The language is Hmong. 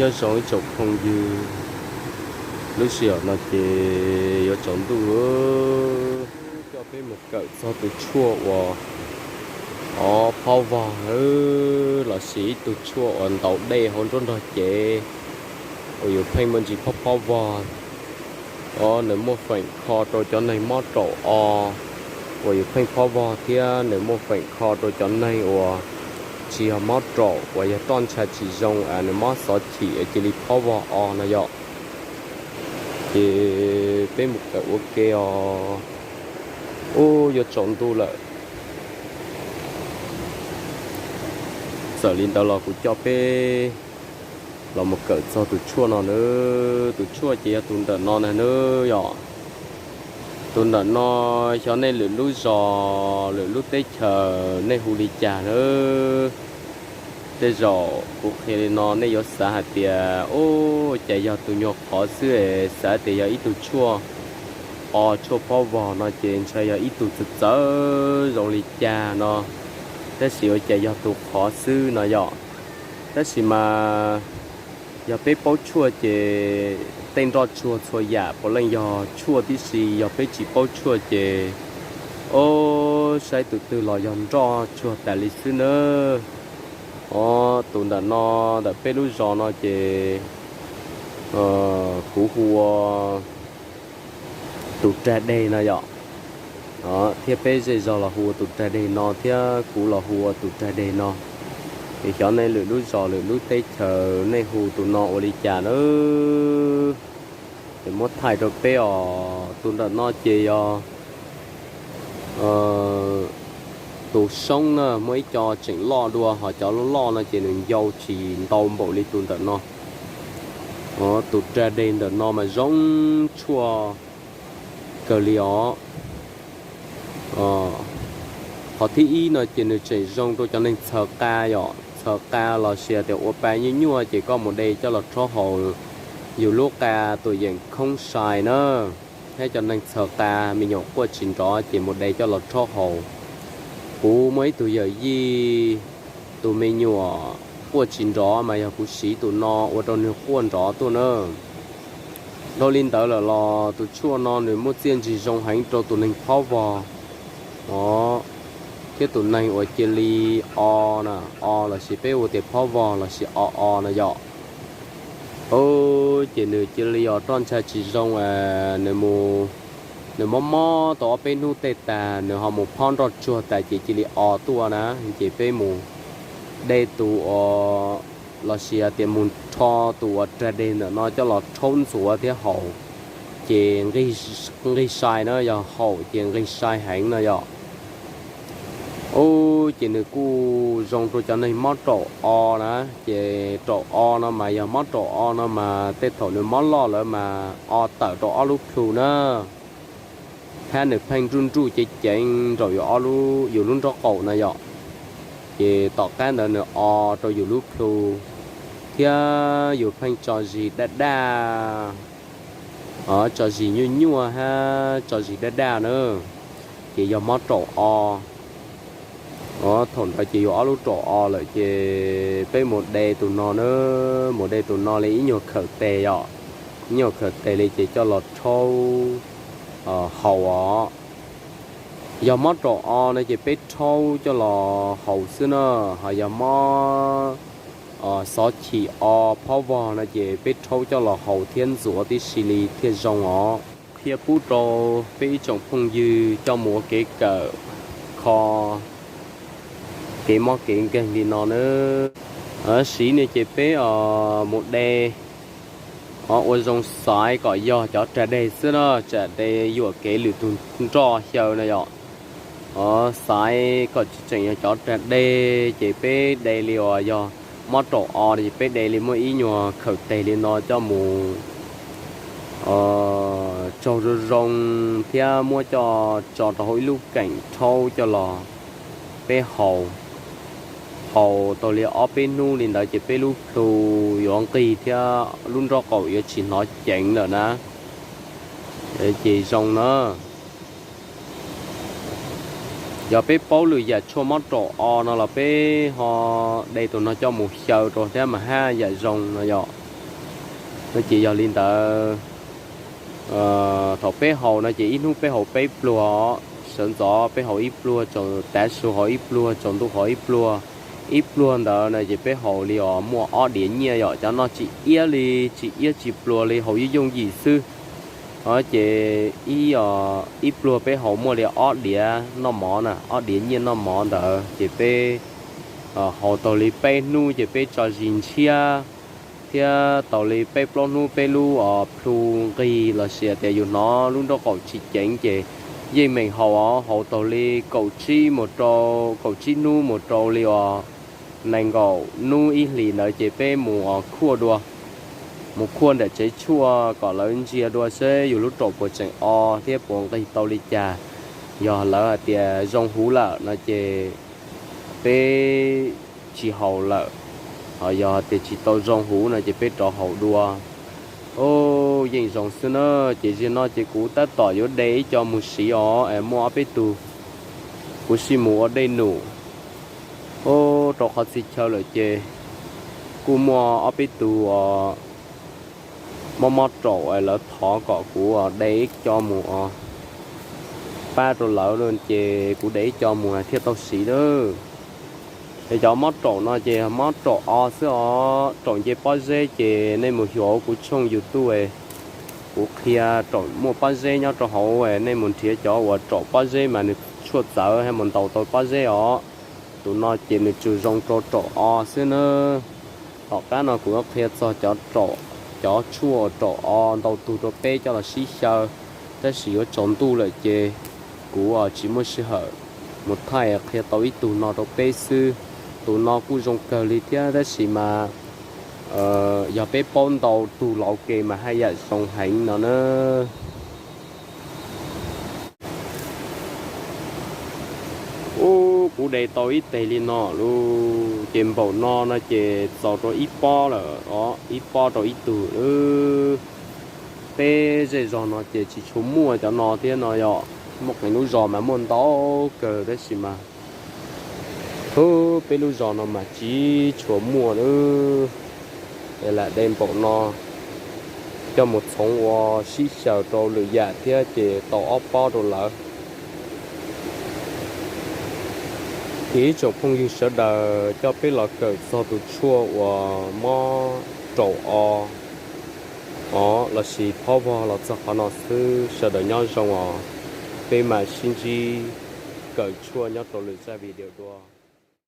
Nyob zoo ib tsoom phooj ywg, lub sij hawm no ces yuav tsaus ntuj, coj peb mus kawm txog tus tshuaj uas o phob vog lossis ib tug tshuaj uas ntaus dej hauv nruab nrog cev uas yus pheej muaj ntsis phob phob vog. O, nws muaj feem kho rau cov neeg mob raum o uas yus pheej phob vog thiab nws muaj feem kho rau cov neeg uas tsis yog mob raum uas yog roj ntsha tsis zoo, nws mob xov chim cia li phob vog o no yom. Ces peb mus kawm ua ke os. Ub, yuav tsaus ntuj lawm. Txawm li ntawd los kuv coj peb los mus kawm txog tus tshuaj no nawb. Tus tshuaj ces yog tus ntawm no na nawb yom. Tus ntawm no xyov nej lwm lub zos lwm lub teb chaws nej hu li cas nawb. Tej zaum kuv qhia li no nej yuav xav hais tias, ub, cas yog tus nyuag qhov xwb es xav tias yog ib tug tshuaj o tshuaj phob vog no ces ntshai yog ib tug txawv txawv zoo li cas no. Tab sis ua cas yog tus qhov xwb no yom. Tab sis mas yog peb paub tshuaj ces tej nroj tsuag txhua yam puav leej yog tshuaj tib si, yog peb tsis paub tshuaj ces, o, saib tus twg los yog nroj tsuag tas li xwb nawb. O, tus ntawm no, ntawm peb lub zos no ces kuv hu ua tus rag deg no yom. Thiab peb zej zog los hu ua tus rag deg no thiab kuv los hu ua tus rag deg no. Es xyov nej lwm lub zos lwm lub teb chaws nej hu tus no ua li cas nawb. Ces muab thaij rau peb os, tus ntawm no ces yog tus soob na, muaj ib co tseem loj dua, ho cov loj loj no ces nws ncau tsis ntau npaum li tus ntawm no. Tus rag deg ntawm no mas zoo tshuaj kawg li os. Qhov thib ib no ces nws tseem zoo rau cov neeg txhaws qa yom, txhaws qa los sis tias ua pa nyuaj nyuaj ces koj mus de coj los rhaub haus yus lub qa tuam yeem khoob sai na, thiab cov neeg txhaws qa me nyuam quaj tsis nrov ces mus de coj los rhaub haus. Kuv muaj ib tug yawm yij tus me nyuam quaj tsis nrov mas yog kuv siv tus no ua rau nws quaj nrov tuaj na. Dhau li ntawd lawm los tus tshuaj no nws muaj txiaj ntsig zoo heev rau tus neeg phob vog os, thiab tus neeg uas cia li o na, o los sis peb hu tias phob vog los sis o o na yom. Ces nws cia li os roj ntsha tsis zoo, nws mus, nws mob mob tau ob peb hnub tej tag nws ho mus phob nroj tsuag tas ces cia li o tuaj na. Ces peb mus de tus, los sis tias mus rho tus uas rag deg ntawm no coj los rhaub ntxuav thiab haus, ces nqig sai na, yog haus ces nqig sai heev no yom. Ub, ces nws kuj zoo rau cov neeg mob raum o na. Ces raum o no mas yog mob raum o no mas tej thaum nws mob loj lawm mas o tawm rau ob lub plhu na, thiab nws pheej nruj nruj ceev ceev nraum yus lub nraub qaum na yom. Ces tom qab ntawd nws o rau yus lub plhu, thiab yus pheej tso zis daj daj, tso zis nyuaj nyuaj hab tso zis daj daj na, ces yog mob raum o. Thaum ntawd ces yus ob lub raum o lawm ces peb mus de tus no na, mus de tus no li ib nyuag khawm tes yom, ib nyuag khawm tes li ces coj los rhaub haus os. Yog mob raum o no ces peb rhaub coj los haus xwb na, ho yog mob xov chim o phob vog no ces peb rhaub coj los haus thiab ntxuav tib si li thiaj zoo os. Qhia pub rau peb ib tsoom phooj ywg coj mus ua kev kawm kho kev mob kev nkeeg li no na. Siv no ces peb mus de, ua zoo xaiv kom yog cov rag deg xwb na, tsam de yuam kev lwm tus nroj xyaw na yom. Xaiv kom tseem yog cov rag deg ces peb de li uas yog mob raum o no ces peb de li muaj ib nyuag khawm tes li no coj mus tsaug zoo zoo thiab muab coj tso rau hauv ib lub keem rhaub coj los peb haus. Haus tau li ob peb hnub li ntawd ces peb lub plhu yuav nqig thiab lub nraub qaum yuav tsis hnov ceev lawm na. Ces zoo na. Yog peb paub lwm yam tshuaj mob raum o no los peb ho de tus no coj mus xyaw rau thiab mas haj yam zoo no yom. No ces yog li ntawd, thaum peb haus no ces ib hnub peb haus peb pluag, sawv ntxov peb haus ib pluag, tsaus tav su haus ib pluag, tsaus ntuj haus ib pluag. Ib pluag ntawd no ces peb haus li os muaj ob diav nyiaj yom, cov no tsis iab li, tsis iab tsis pluag li, haus yooj yooj yim xwb. Ces ib, ib pluag peb haus muaj li ob diav noj mov na, ob diav nyiaj noj mov ntawd ces peb haus tau li peb hnub ces peb tso zis ntshiab, thiab tau li peb plaub hnub peb lub plhu nqig los sis tias yus hnov lub nraub qaum tsis ceev ces yeej meem haus os, haus tau li kaum tsib mus rau, kaum tsib hnub mus rau li os nees nkaum hnub ib hlis ntawd ces peb mus khuaj dua, mus khuaj nram tsev tshuaj kom lawv ntsia dua seb yus lub raum puas tseem o thiab puas nqig tau li cas. Yog lawv hais tias zoo huv lawm no ces peb tsis haus lawm, ho yog tias tsis tau zoo huv no ces peb rov haus dua. Yeej zoo xwb na. Ces ziag no ces kuv tab tom yuav de ib co mus siv os, es muaj ob peb tug, kuv sij mus ua dej num. Rau qhov txhia chaw lawm ces kuj muaj ob peb tug mob mob raum, lawv thov kom kuv de ib co mus pab rau lawv, ces kuv de ib co mus thiaj tau siv lawm. Es cov mob raum no ces mob raum o xwb os, raum nce pob zeb ces nej mus xyuas kuv tshooj YouTube, kuv qhia raum muaj pob zeb nyob rau hauv, nej mus nrhiav cov uas raum pob zeb mas nws tshuaj txawv thiaj mus ntaus tau pob zeb os. Tus no ces nws tsuas zoo rau raum o xwb na. Tom qab no kuv yuav qhia txog cov tshuaj raum o ntau tug rau peb coj los sib xyaw, tab sis yuav tsaus ntuj lawm ces kuv tsis muaj sij hawm mus thaij qhia tau ib tug no rau peb xwb. Tus no kuj zoo kawg li thiab tab sis mas yog peb paub ntau tug laus ke mas haj yam zoo heev no na. Ub, kuv de tau ib teg li no lawm ces npaum no no ces txaus rau ib pob lawm os, ib pob rau ib tug. Peb zej zog no ces tsis tshua muaj cov no thiab no yom, muaj qee lub zos mas muaj ntau kawg tab sis mas peb lub zos no mas tsis tshua muaj lawm. Es lam de npaum no coj mus txhoov ua sib xyaw rau lwm yam thiab ces tau ob pob rau lawv. Ces ib tsoom phooj ywg sawv daws, coj peb los kawm txog tus tshuaj uas mob raum o os lossis phob vog los txog qhov no xwb. Sawv daws nyob zoo os, peb mam sib ntsib kawm tshuaj nyob rau lwm zaj video dua.